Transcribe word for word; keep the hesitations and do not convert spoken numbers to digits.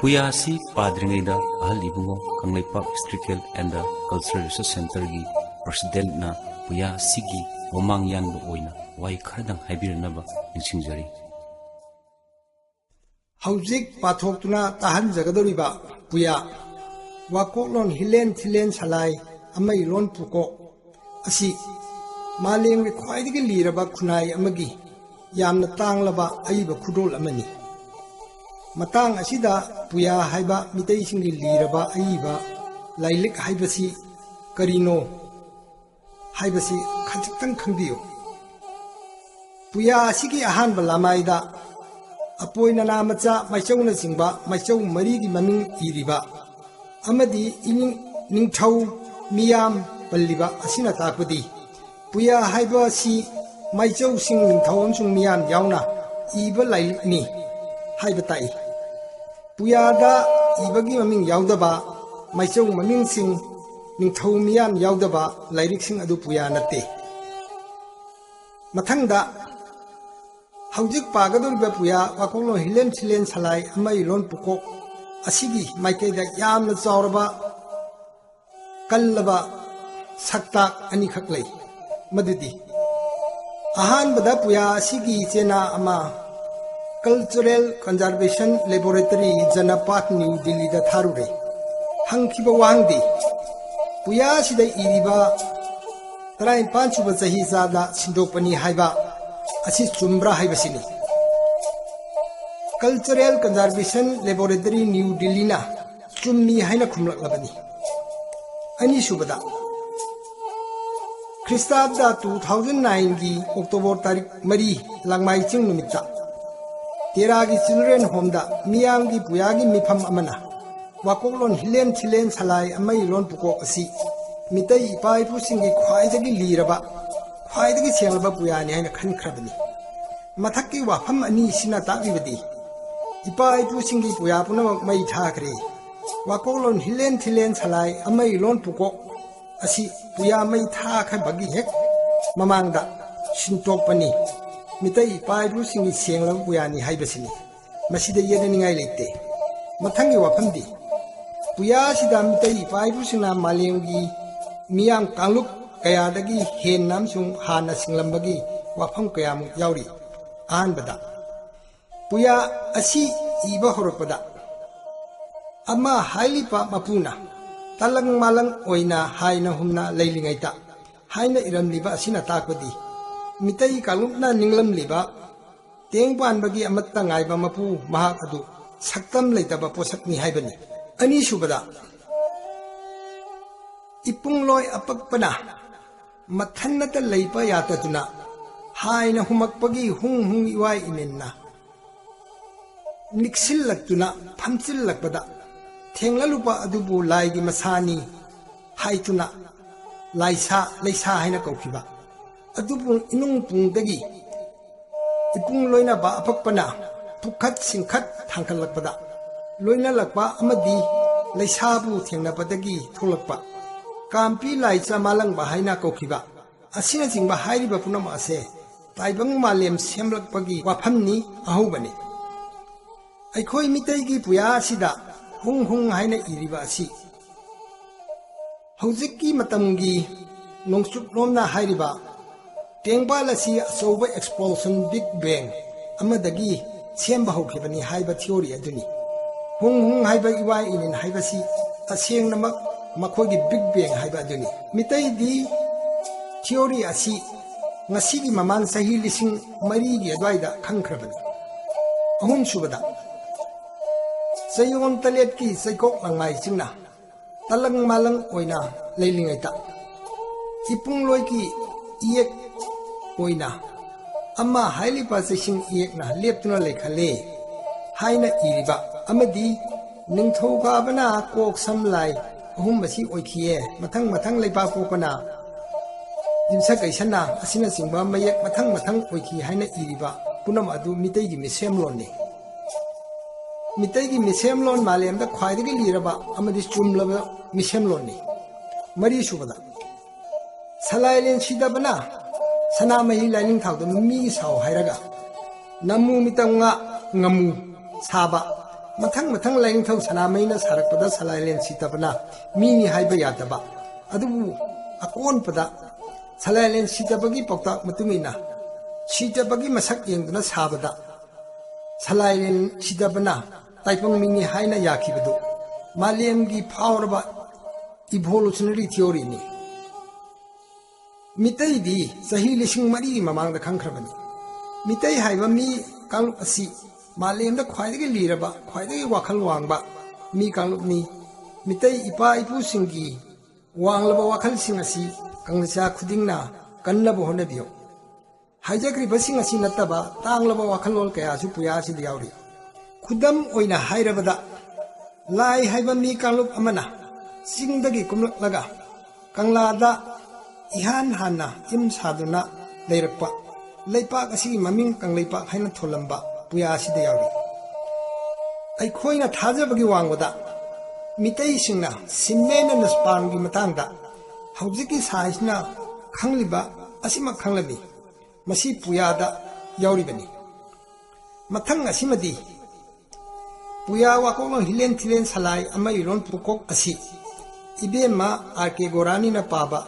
ꯄꯨꯌꯥ ꯑꯁꯤ ꯄꯥꯗ꯭ꯔꯤꯉꯩꯗ ꯑꯍꯜ ꯏꯕꯨꯡꯉꯣ Kangleipak Historical and Cultural Research Centreꯒꯤ Presidentꯅ ꯄꯨꯌꯥ ꯑꯁꯤꯒꯤ ꯃꯃꯥꯡ ꯌꯥꯟꯕ ꯑꯣꯏꯅ ꯋꯥꯍꯩ ꯈꯔꯗꯪ ꯍꯥꯏꯕꯤꯔꯅꯕ ꯅꯤꯡꯁꯤꯡꯖꯔꯤ꯫ ꯍꯧꯖꯤꯛ ꯄꯥꯊꯣꯛꯇꯨꯅ ꯇꯥꯍꯟꯖꯒꯗꯧꯔꯤꯕ ꯄꯨꯌꯥ, ꯋꯥꯀꯣꯛꯂꯣꯟ ꯍꯤꯂꯦꯟ ꯊꯤꯂꯦꯟ ꯁꯂꯥꯏ ꯑꯃꯩ ꯂꯣꯟ ꯄꯨꯀꯣꯛ ꯑꯁꯤ ꯃꯥꯂꯦꯝꯒꯤ ꯈ꯭ꯋꯥꯏꯗꯒꯤ ꯂꯤꯔꯕ ꯈꯨꯟꯅꯥꯏ ꯑꯃꯒꯤ ꯌꯥꯝꯅ ꯇꯥꯡꯂꯕ ꯑꯏꯕ ꯈꯨꯗꯣꯜ ꯑꯃꯅꯤ꯫ ꯃꯇꯥꯡ ꯑꯁꯤꯗ ꯄꯨꯌꯥ ꯍꯥꯏꯕ ꯃꯤꯇꯩꯁꯤꯡꯒꯤ ꯂꯤꯔꯕ ꯑꯏꯕ ꯂꯥꯏꯔꯤꯛ ꯍꯥꯏꯕꯁꯤ ꯀꯔꯤꯅꯣ ꯍꯥꯏꯕꯁꯤ ꯈꯖꯤꯛꯇꯪ ꯈꯪꯕꯤꯌꯨ꯫ ꯄꯨꯌꯥ ꯑꯁꯤꯒꯤ ꯑꯍꯥꯟꯕ ꯂꯃꯥꯏꯗ ꯑꯄꯣꯏ ꯅꯅꯥ ꯃꯆꯥ ꯃꯥꯏꯆꯧꯅꯆꯤꯡꯕ ꯃꯥꯏꯆꯧ ꯃꯔꯤꯒꯤ ꯃꯃꯤꯡ ꯏꯔꯤꯕ ꯑꯃꯗꯤ ꯏꯅꯤꯡ-, ꯅꯤꯡꯊꯧ ꯃꯤꯌꯥꯝ ꯄꯜꯂꯤꯕ ꯑꯁꯤꯅ ꯇꯥꯛꯄꯗꯤ ꯄꯨꯌꯥ ꯍꯥꯏꯕ ꯑꯁꯤ ꯃꯥꯏꯆꯧꯁꯤꯡ, ꯅꯤꯡꯊꯧ ꯑꯃꯁꯨꯡ ꯃꯤꯌꯥꯝ ꯌꯥꯎꯅ ꯏꯕ ꯂꯥꯏꯔꯤꯛꯅꯤ ꯍꯥꯏꯕ ꯇꯥꯛꯏ꯫ ꯄꯨꯌꯥꯗ ꯏꯕꯒꯤ ꯃꯃꯤꯡ ꯌꯥꯎꯗꯕ, ꯃꯥꯏꯆꯧ ꯃꯃꯤꯡꯁꯤꯡ, ꯅꯤꯡꯊꯧ ꯃꯤꯌꯥꯝ ꯌꯥꯎꯗꯕ ꯂꯥꯏꯔꯤꯛꯁꯤꯡ ꯑꯗꯨ ꯄꯨꯌꯥ ꯅꯠꯇꯦ꯫ ꯃꯊꯪꯗ, ꯍꯧꯖꯤꯛ ꯄꯥꯒꯗꯧꯔꯤꯕ ꯄꯨꯌꯥ ꯋꯥꯀꯣꯛꯂꯣꯟ ꯍꯤꯂꯦꯟ ꯊꯤꯂꯦꯟ ꯁꯂꯥꯏ ꯑꯃꯩ ꯂꯣꯟ ꯄꯨꯀꯣꯛ ꯑꯁꯤꯒꯤ ꯃꯥꯏꯀꯩꯗ ꯌꯥꯝꯅ ꯆꯥꯎꯔꯕ, ꯀꯜꯂꯕ ꯁꯛꯇꯥꯛ ꯑꯅꯤꯈꯛ ꯂꯩ꯫ ꯃꯗꯨꯗꯤ, ꯑꯍꯥꯟꯕꯗ ꯄꯨꯌꯥ ꯑꯁꯤꯒꯤ ꯆꯦꯅꯥ ꯑꯃ Cultural Conservation Laboratory, ꯖꯅꯄꯥꯊ, ꯅ꯭ꯌꯨ ꯗꯤꯜꯂꯤꯗ ꯊꯥꯔꯨꯔꯦ꯫ ꯍꯪꯈꯤꯕ ꯋꯥꯍꯪꯗꯤ, ꯄꯨꯌꯥ ꯑꯁꯤꯗ ꯏꯔꯤꯕ ꯇꯔꯥꯅꯤꯄꯥꯟ ꯁꯨꯕ ꯆꯍꯤ ꯆꯥꯗ ꯁꯤꯟꯗꯣꯛꯄꯅꯤ ꯍꯥꯏꯕ ꯑꯁꯤ ꯆꯨꯝꯕ꯭ꯔꯥ ꯍꯥꯏꯕꯁꯤꯅꯤ꯫ Cultural Conservation Laboratory, ꯅ꯭ꯌꯨ ꯗꯤꯜꯂꯤꯅ ꯆꯨꯝꯃꯤ ꯍꯥꯏꯅ ꯈꯨꯝꯂꯛꯂꯕꯅꯤ꯫ ꯑꯅꯤꯁꯨꯕꯗ, ꯈ꯭ꯔꯤꯁꯇꯥꯕꯗ two thousand nineꯒꯤ October ꯇꯥꯔꯤꯛ ꯃꯔꯤ, ꯂꯥꯡꯃꯥꯏ ꯆꯤꯡ ꯅꯨꯃꯤꯠꯇ ꯇꯦꯔꯥꯒꯤ Children Homeꯗ ꯃꯤꯌꯥꯝꯒꯤ ꯄꯨꯌꯥꯒꯤ ꯃꯤꯐꯝ ꯑꯃꯅ ꯋꯥꯀꯣꯛꯂꯣꯟ ꯍꯤꯂꯦꯟ ꯊꯤꯂꯦꯟ ꯁꯂꯥꯏ ꯑꯃꯩ ꯂꯣꯟ ꯄꯨꯀꯣꯛ ꯑꯁꯤ ꯃꯤꯇꯩ ꯏꯄꯥ ꯏꯄꯨꯁꯤꯡꯒꯤ ꯈ꯭ꯋꯥꯏꯗꯒꯤ ꯂꯤꯔꯕ, ꯈ꯭ꯋꯥꯏꯗꯒꯤ ꯁꯦꯡꯂꯕ ꯄꯨꯌꯥꯅꯤ ꯍꯥꯏꯅ ꯈꯟꯈ꯭ꯔꯕꯅꯤ꯫ ꯃꯊꯛꯀꯤ ꯋꯥꯐꯝ ꯑꯅꯤꯁꯤꯅ ꯇꯥꯛꯂꯤꯕꯗꯤ, ꯏꯄꯥ ꯏꯄꯨꯁꯤꯡꯒꯤ ꯄꯨꯌꯥ ꯄꯨꯝꯅꯃꯛ ꯃꯩ ꯊꯥꯈ꯭ꯔꯦ꯫ ꯋꯥꯀꯣꯛꯂꯣꯟ ꯍꯤꯂꯦꯟ ꯊꯤꯂꯦꯟ ꯁꯂꯥꯏ ꯑꯃꯩ ꯂꯣꯟ ꯄꯨꯀꯣꯛ ꯑꯁꯤ ꯄꯨꯌꯥ ꯃꯩ ꯊꯥꯈ꯭ꯔꯕꯒꯤ ꯍꯦꯛ ꯃꯃꯥꯡꯗ ꯁꯤꯟꯇꯣꯛꯄꯅꯤ꯫ ꯃꯤꯇꯩ ꯏꯄꯥ ꯏꯄꯨꯁꯤꯡꯒꯤ ꯁꯦꯡꯂꯕ ꯄꯨꯌꯥꯅꯤ ꯍꯥꯏꯕꯁꯤꯅꯤ꯫ ꯃꯁꯤꯗ ꯌꯦꯠꯅꯅꯤꯡꯉꯥꯏ ꯂꯩꯇꯦ꯫ ꯃꯊꯪꯒꯤ ꯋꯥꯐꯝꯗꯤ, ꯄꯨꯌꯥ ꯑꯁꯤꯗ ꯃꯤꯇꯩ ꯏꯄꯥ ꯏꯄꯨꯁꯤꯡꯅ ꯃꯥꯂꯦꯝꯒꯤ ꯃꯤꯌꯥꯝ ꯀꯥꯡꯂꯨꯞ ꯀꯌꯥꯗꯒꯤ ꯍꯦꯟꯅ ꯑꯃꯁꯨꯡ ꯍꯥꯟꯅ ꯁꯤꯡꯂꯝꯕꯒꯤ ꯋꯥꯐꯝ ꯀꯌꯥꯃꯨꯛ ꯌꯥꯎꯔꯤ꯫ ꯑꯍꯥꯟꯕꯗ, ꯄꯨꯌꯥ ꯑꯁꯤ ꯏꯕ ꯍꯧꯔꯛꯄꯗ, ꯑꯃ ꯍꯥꯏꯔꯤꯕ ꯃꯄꯨꯅ ꯇꯂꯪ ꯃꯥꯂꯪ ꯑꯣꯏꯅ ꯍꯥꯏꯅ ꯍꯨꯝꯅ ꯂꯩꯔꯤꯉꯩꯗ ꯍꯥꯏꯅ ꯏꯔꯝꯂꯤꯕ ꯑꯁꯤꯅ ꯇꯥꯛꯄꯗꯤ, ꯃꯤꯇꯩ ꯀꯥꯡꯂꯨꯞꯅ ꯅꯤꯡꯂꯝꯂꯤꯕ ꯇꯦꯡ ꯄꯥꯟꯕꯒꯤ ꯑꯃꯠꯇ ꯉꯥꯏꯕ ꯃꯄꯨ ꯃꯍꯥꯛ ꯑꯗꯨ ꯁꯛꯇꯝ ꯂꯩꯇꯕ ꯄꯣꯠꯁꯛꯅꯤ ꯍꯥꯏꯕꯅꯤ꯫ ꯑꯅꯤꯁꯨꯕꯗ, ꯏꯄꯨꯡꯂꯣꯏ ꯑꯄꯛꯄꯅ ꯃꯊꯟꯅꯇ ꯂꯩꯕ ꯌꯥꯗꯗꯨꯅ ꯍꯥꯏꯅ ꯍꯨꯝꯃꯛꯄꯒꯤ ꯍꯨꯡ ꯍꯨꯡ ꯏꯋꯥꯏ ꯏꯅꯦꯟꯅ ꯅꯤꯛꯁꯤꯜꯂꯛꯇꯨꯅ ꯐꯝꯆꯤꯜꯂꯛꯄꯗ ꯊꯦꯡꯂꯂꯨꯕ ꯑꯗꯨꯕꯨ ꯂꯥꯏꯒꯤ ꯃꯁꯥꯅꯤ ꯍꯥꯏꯗꯨꯅ ꯂꯥꯏꯁꯥ ꯂꯩꯁꯥ ꯍꯥꯏꯅ ꯀꯧꯈꯤꯕ꯫ ꯑꯗꯨꯕꯨ ꯏꯅꯨꯡ ꯄꯨꯡꯗꯒꯤ ꯏꯄꯨꯡ ꯂꯣꯏꯅꯕ ꯑꯄꯛꯄꯅ ꯄꯨꯈꯠ ꯁꯤꯡꯈꯠ ꯊꯥꯡꯒꯠꯂꯛꯄꯗ ꯂꯣꯏꯅꯂꯛꯄ ꯑꯃꯗꯤ ꯂꯩꯁꯥꯕꯨ ꯊꯦꯡꯅꯕꯗꯒꯤ ꯊꯣꯛꯂꯛꯄ ꯀꯥꯝꯄꯤ ꯂꯥꯏꯆ ꯃꯥꯂꯪꯕ ꯍꯥꯏꯅ ꯀꯧꯈꯤꯕ ꯑꯁꯤꯅꯆꯤꯡꯕ ꯍꯥꯏꯔꯤꯕ ꯄꯨꯝꯅꯃꯛ ꯑꯁꯦ ꯇꯥꯏꯕꯪ ꯃꯥꯂꯦꯝ ꯁꯦꯝꯂꯛꯄꯒꯤ ꯋꯥꯐꯝꯅꯤ ꯑꯍꯧꯕꯅꯤ꯫ ꯑꯩꯈꯣꯏ ꯃꯤꯇꯩꯒꯤ ꯄꯨꯌꯥ ꯑꯁꯤꯗ ꯍꯨꯡ ꯍꯨꯡ ꯍꯥꯏꯅ ꯏꯔꯤꯕ ꯑꯁꯤ ꯍꯧꯖꯤꯛꯀꯤ ꯃꯇꯝꯒꯤ ꯅꯣꯡꯆꯨꯞꯂꯣꯝꯅ ꯍꯥꯏꯔꯤꯕ ꯇꯦꯡꯕꯥꯜ ꯑꯁꯤ ꯑꯆꯧꯕ explosion, big bang ꯑꯃꯗꯒꯤ ꯁꯦꯝꯕ ꯍꯧꯈꯤꯕꯅꯤ ꯍꯥꯏꯕ theory ꯑꯗꯨꯅꯤ꯫ ꯍꯨꯡ ꯍꯨꯡ ꯍꯥꯏꯕ ꯏꯋꯥ ꯏꯅꯤꯟ ꯍꯥꯏꯕꯁꯤ ꯇꯁꯦꯡꯅꯃꯛ ꯃꯈꯣꯏꯒꯤ big bang ꯍꯥꯏꯕ ꯑꯗꯨꯅꯤ꯫ ꯃꯤꯇꯩꯗꯤ theory ꯑꯁꯤ ꯉꯁꯤꯒꯤ ꯃꯃꯥꯡ ꯆꯍꯤ ꯂꯤꯁꯤꯡ ꯃꯔꯤꯒꯤ ꯑꯗꯨꯋꯥꯏꯗ ꯈꯪꯈ꯭ꯔꯕꯅꯤ꯫ ꯑꯍꯨꯝꯁꯨꯕꯗ, ꯆꯌꯣꯜ ꯇꯔꯦꯠꯀꯤ ꯆꯩꯀꯣꯛ ꯂꯪꯃꯥꯏꯁꯤꯡꯅ ꯇꯂꯪ ꯃꯥꯂꯪ ꯑꯣꯏꯅ ꯂꯩꯔꯤꯉꯩꯗ ꯏꯄꯨꯡꯂꯣꯏꯒꯤ ꯏꯌꯦꯛ ꯑꯣꯏꯅ ꯑꯃ ꯍꯥꯏꯔꯤꯕ ꯆꯩꯁꯤꯡ ꯏꯌꯦꯛꯅ ꯂꯦꯞꯇꯨꯅ ꯂꯩꯈꯜꯂꯦ ꯍꯥꯏꯅ ꯏꯔꯤꯕ ꯑꯃꯗꯤ ꯅꯤꯡꯊꯧꯀꯥꯕꯅ ꯀꯣꯛ ꯁꯝ ꯂꯥꯏ ꯑꯍꯨꯝ ꯑꯁꯤ ꯑꯣꯏꯈꯤꯌꯦ, ꯃꯊꯪ ꯃꯊꯪ ꯂꯩꯄꯥꯛꯄꯣꯛꯄꯅ ꯌꯨꯝꯁꯀꯩꯁꯅ ꯑꯁꯤꯅꯆꯤꯡꯕ ꯃꯌꯦꯛ ꯃꯊꯪ ꯃꯊꯪ ꯑꯣꯏꯈꯤ ꯍꯥꯏꯅ ꯏꯔꯤꯕ ꯄꯨꯝꯅꯃꯛ ꯑꯗꯨ ꯃꯤꯇꯩꯒꯤ ꯃꯤꯁꯦꯝꯂꯣꯟꯅꯤ꯫ ꯃꯤꯇꯩꯒꯤ ꯃꯤꯁꯦꯝꯂꯣꯟ ꯃꯥꯂꯦꯝꯗ ꯈ꯭ꯋꯥꯏꯗꯒꯤ ꯂꯤꯔꯕ ꯑꯃꯗꯤ ꯆꯨꯝꯂꯕ ꯃꯤꯁꯦꯝꯂꯣꯟꯅꯤ꯫ ꯃꯔꯤꯁꯨꯕꯗ, ꯁꯂꯥꯏꯂꯦꯟ ꯁꯤꯗꯕꯅ ꯁꯅꯥꯃꯍꯤ ꯂꯥꯏꯅꯤꯡꯊꯧꯗ ꯃꯤ ꯁꯥꯎ ꯍꯥꯏꯔꯒ ꯅꯃꯨ ꯃꯤꯇꯝ ꯉꯥ ꯉꯥꯃꯨ ꯁꯥꯕ ꯃꯊꯪ ꯃꯊꯪ ꯂꯥꯏꯅꯤꯡꯊꯧ ꯁꯅꯥꯃꯍꯤꯅ ꯁꯥꯔꯛꯄꯗ ꯁꯂꯥꯏꯂꯦꯟ ꯁꯤꯇꯕꯅ ꯃꯤꯅꯤ ꯍꯥꯏꯕ ꯌꯥꯗꯕ, ꯑꯗꯨꯕꯨ ꯑꯀꯣꯟꯕꯗ ꯁꯂꯥꯏꯂꯦꯟ ꯁꯤꯇꯕꯒꯤ ꯄꯥꯎꯇꯥꯛ ꯃꯇꯨꯡ ꯏꯟꯅ ꯁꯤꯇꯕꯒꯤ ꯃꯁꯛ ꯌꯦꯡꯗꯨꯅ ꯁꯥꯕꯗ ꯁꯂꯥꯏꯂꯦꯟ ꯁꯤꯇꯕꯅ ꯇꯥꯏꯄꯪ ꯃꯤꯅꯤ ꯍꯥꯏꯅ ꯌꯥꯈꯤꯕꯗꯨ ꯃꯥꯂꯦꯝꯒꯤ ꯐꯥꯎꯔꯕ evolutionary theoryꯅꯤ꯫ ꯃꯤꯇꯩꯗꯤ ꯆꯍꯤ ꯂꯤꯁꯤꯡ ꯃꯔꯤꯒꯤ ꯃꯃꯥꯡꯗ ꯈꯪꯈ꯭ꯔꯕꯅꯤ꯫ ꯃꯤꯇꯩ ꯍꯥꯏꯕ ꯃꯤ ꯀꯥꯡꯂꯨꯞ ꯑꯁꯤ ꯃꯥꯂꯦꯝꯗ ꯈ꯭ꯋꯥꯏꯗꯒꯤ ꯂꯤꯔꯕ, ꯈ꯭ꯋꯥꯏꯗꯒꯤ ꯋꯥꯈꯜ ꯋꯥꯡꯕ ꯃꯤ ꯀꯥꯡꯂꯨꯞꯅꯤ꯫ ꯃꯤꯇꯩ ꯏꯄꯥ ꯏꯄꯨꯁꯤꯡꯒꯤ ꯋꯥꯡꯂꯕ ꯋꯥꯈꯜꯁꯤꯡ ꯑꯁꯤ ꯀꯪꯂꯩꯆꯥ ꯈꯨꯗꯤꯡꯅ ꯀꯟꯅꯕ ꯍꯣꯠꯅꯕꯤꯌꯨ꯫ ꯍꯥꯏꯖꯈ꯭ꯔꯤꯕꯁꯤꯡ ꯑꯁꯤ ꯅꯠꯇꯕ ꯇꯥꯡꯂꯕ ꯋꯥꯈꯜꯂꯣꯟ ꯀꯌꯥꯁꯨ ꯄꯨꯌꯥ ꯑꯁꯤꯗ ꯌꯥꯎꯔꯤ꯫ ꯈꯨꯗꯝ ꯑꯣꯏꯅ ꯍꯥꯏꯔꯕꯗ, ꯂꯥꯏ ꯍꯥꯏꯕ ꯃꯤ ꯀꯥꯡꯂꯨꯞ ꯑꯃꯅ ꯆꯤꯡꯗꯒꯤ ꯀꯨꯝꯂꯛꯂꯒ ꯀꯪꯂꯥꯗ ꯏꯍꯥꯟ ꯍꯥꯟꯅ ꯌꯨꯝ ꯁꯥꯗꯨꯅ ꯂꯩꯔꯛꯄ, ꯂꯩꯄꯥꯛ ꯑꯁꯤꯒꯤ ꯃꯃꯤꯡ ꯀꯪꯂꯩꯄꯥꯛ ꯍꯥꯏꯅ ꯊꯣꯜꯂꯝꯕ ꯄꯨꯌꯥ ꯑꯁꯤꯗ ꯌꯥꯎꯔꯤ꯫ ꯑꯩꯈꯣꯏꯅ ꯊꯥꯖꯕꯒꯤ ꯋꯥꯡꯃꯗ ꯃꯤꯇꯩꯁꯤꯡꯅ cement and spermꯒꯤ ꯃꯇꯥꯡꯗ ꯍꯧꯖꯤꯛꯀꯤ ꯁꯥꯏꯟꯁꯅ ꯈꯪꯂꯤꯕ ꯑꯁꯤꯃꯛ ꯈꯪꯂꯝꯃꯤ꯫ ꯃꯁꯤ ꯄꯨꯌꯥꯗ ꯌꯥꯎꯔꯤꯕꯅꯤ꯫ ꯃꯊꯪ ꯑꯁꯤꯃꯗꯤ ꯄꯨꯌꯥ ꯋꯥꯀꯣꯛꯂꯣꯟ ꯍꯤꯂꯦꯟ ꯊꯤꯂꯦꯟ ꯁꯂꯥꯏ ꯑꯃ ꯏꯔꯣꯟ ꯄꯨꯀꯣꯛ ꯑꯁꯤ ꯏꯕꯦꯝꯃ ꯑꯥꯔ ꯀꯦ ꯒꯣꯔꯥꯅꯤꯅ ꯄꯥꯕ